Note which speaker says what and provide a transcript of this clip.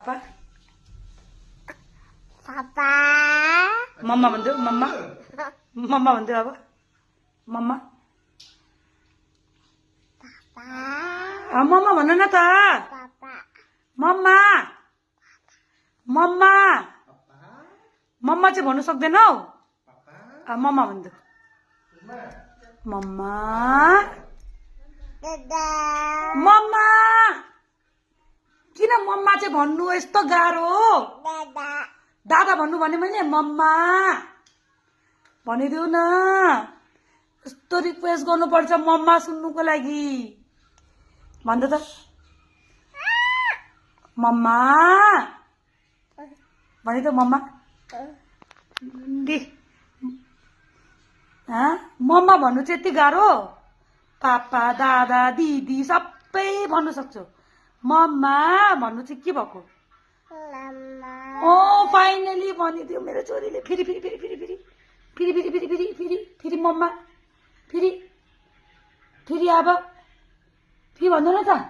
Speaker 1: पापा
Speaker 2: पापा
Speaker 1: मम्मा भन्दै मम्मा मम्मा भन्दै अब मम्मा मम्मा भन न त
Speaker 2: पापा
Speaker 1: मम्मा मम्मा मम्मा चाहिँ भन्नु सक्दैनौ मम्मा भन्दै मम्मा
Speaker 2: दादा
Speaker 1: मम्मा किन मम्मा चाहिँ भन्नु यस्तो गाह्रो
Speaker 2: दादा
Speaker 1: दादा भन्नु भने मैले मम्मा भनिदेऊ न यस्तो रिक्वेस्ट गर्नुपर्छ मम्मा सुन्नुको लागि भन्दा त मम्मा भनिदेऊ मम्मा मम्मा भन्नु चाहिँ यति गाह्रो पापा दादा दिदी सबै भन्नु सक्छु मम्मा भन्नु चाहिँ के भएको ओ फाइनली भनिदियो मेरो छोरीले फेरि फेरि फेरि फेरि फेरि फेरि फेरि फेरि फेरि फेरि फेरि मम्मा फेरि फेरि अब फेरि भन्नु न त